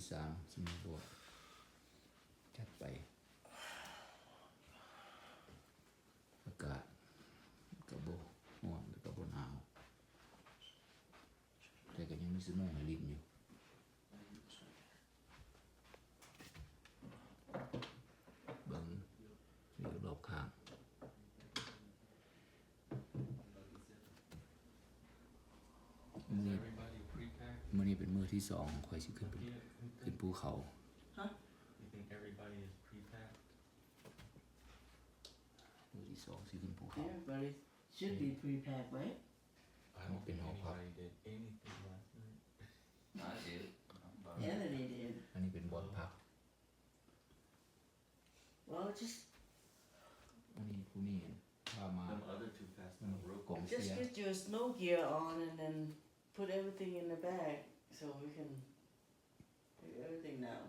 ສາມ ສະໂນບອດ ຈັດໄປ. ອາກາດກໍບໍ່ຮ້ອນ ແລ້ວກໍບໍ່ໜາວ ແຕ່ກໍຍັງມີສະໂນໃຫ້ຫຼິ້ນຢູ່. ເບິ່ງວິວລອບຂ້າງ. ມື້ນີ້ ມື້ນີ້ເປັນມື້ທີສອງ ຂ້ອຍຊິຂຶ້ນໄປ ຂຶ້ນພູເຂົາ. Huh? You think everybody is pre-packed? ມື້ທີສອງຊິຂຶ້ນພູເຂົາ. Everybody should be pre-packed, right? I don't think anybody did anything last night. I did. Anthony did. ອັນນີ້ເປັນບ່ອນພັກ. Well, just ອັນນີ້ ຜູ້ນີ້ພາມາ Them other two fast now, real quick. Just get your snow gear on and then put everything in the bag so we can take everything now.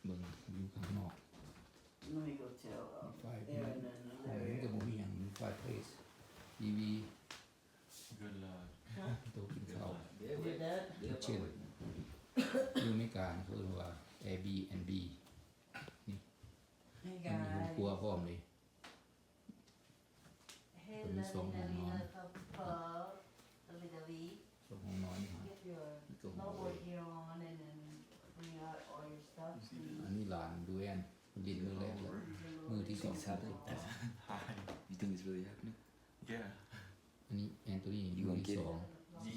ເບິ່ງຢູ່ຂ້າງນອກ. Let me go tell, um, Aaron and Larry. ມັນກໍບໍ່ມີຫຍັງ ມີໄຟເພລສ ທີວີ. Good luck. ໂຕະກິນເຂົ້າ. Good luck. ເຊັ່ນ ຢູ່ອາເມລິກາເຂົາເອີ້ນວ່າ Airbnb ນີ້ Hey ມັນມີຫ້ອງຄົວ guys. ພ້ອມເລີຍ. ເຫັນ ມັນມີສອງຫ້ອງນອນ ສອງຫ້ອງນອນນີ້ ມີສອງຫ້ອງນອນ. ອັນນີ້ຫຼານດູແອນ ຫຼິ້ນມື້ແລກແລ້ວ ມື້ທີສອງ. Hi. You think it's really happening? Yeah. ອັນນີ້ແອນໂທນີ ມື້ທີສອງ.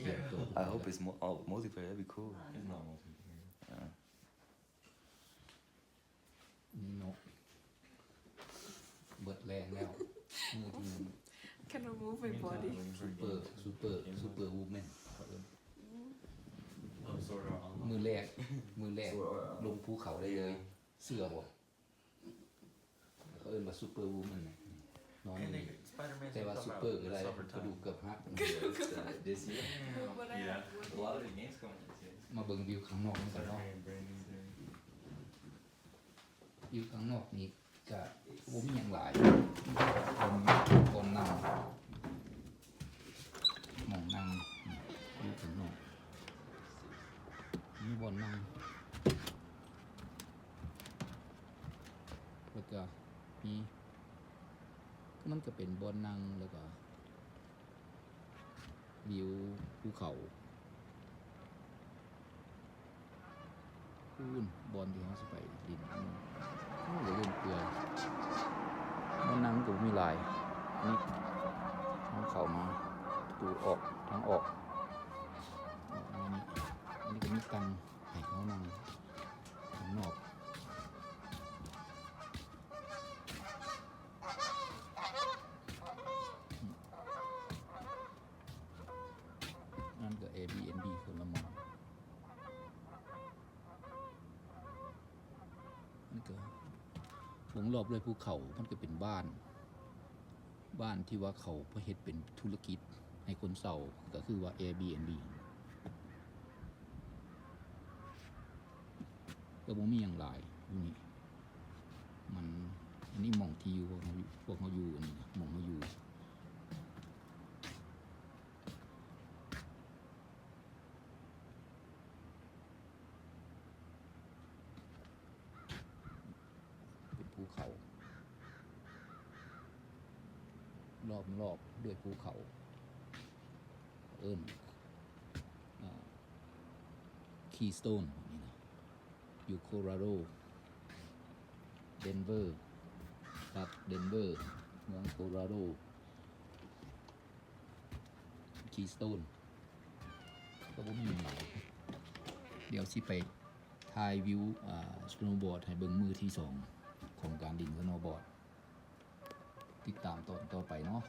Yeah. I hope it's mu-, oh, multiplayer. That'd be cool. It's not multiplayer. ນີ້ເນາະ ເບິດແຮງແລ້ວ. ມື້ທີ Cannot move my body. ຊຸບເປີ ຊຸບເປີ ຊຸບເປີວູແມນ ເຂົາເອີ້ນ. ມື້ແລກ ມື້ແລກລົງພູເຂົາໄດ້ເລີຍ. ເຊື່ອບໍ່? ເຂົາເອີ້ນວ່າຊຸບເປີວູແມນ ນອນຢູ່ນີ້. ແຕ່ວ່າຊຸບເປີກໍໄດ້ ກະດູກເກືອບຫັກ. ມາເບິ່ງວິວຂ້າງນອກນຳກັນເນາະ. ວິວຂ້າງນອກນີ້ກະບໍ່ມີຫຍັງຫຼາຍ ມີບ່ອນນັ່ງ ໝ່ອງນັ່ງ ວິວຂ້າງນອກ ມີບ່ອນນັ່ງ ແລ້ວກະມີ ມັນກະເປັນບ່ອນນັ່ງ ແລ້ວກະ ວິວພູເຂົາ ພຸ້ນບ່ອນທີ່ເຮົາຊິໄປຫຼິ້ນ. ໂອ້ ເລື່ອງເປື່ອຍ ບ່ອນນັ່ງກໍບໍ່ມີຫຼາຍ. ນີ້ເຮົາເຂົ້າມາປະຕູອອກ ທາງອອກ ອອກມານີ້. ອັນນີ້ກໍມີຕັ່ງໃຫ້ເຮົານັ່ງຂ້າງນອກ. ນັ້ນກໍ Airbnb ຄົນລະໝ່ອງ. ມັນກໍວົງລອບດ້ວຍພູເຂົາ ມັນກໍເປັນບ້ານ ບ້ານທີ່ວ່າເຂົາເຮັດເປັນທຸລະກິດໃຫ້ຄົນເຊົ່າ ກໍຄືວ່າ Airbnb. ກໍບໍ່ມີຫຍັງຫຼາຍຢູ່ນີ້ ມັນ ອັນນີ້ໝ່ອງທີ່ຢູ່ ພວກເຮົາ ພວກເຮົາຢູ່ ອັນນີ້ນະ ໝ່ອງເຮົາຢູ່ ເປັນພູເຂົາ ລ້ອມລອບດ້ວຍພູເຂົາ ເອີ້ນ ອ່າ Keystone ນີ້ນະ ຢູ່ໂຄໂລຣາໂດ ເດນເວີ ລັດເດນເວີ ເມືອງໂຄໂລຣາໂດ. Keystone ກໍບໍ່ມີຫຍັງຫຼາຍ. ດຽວຊິໄປຖ່າຍວິວ ອ່າ snowboard ໃຫ້ເບິ່ງມື້ທີສອງຂອງການຫຼິ້ນ snowboard. ຕິດຕາມຕອນຕໍ່ໄປເນາະ.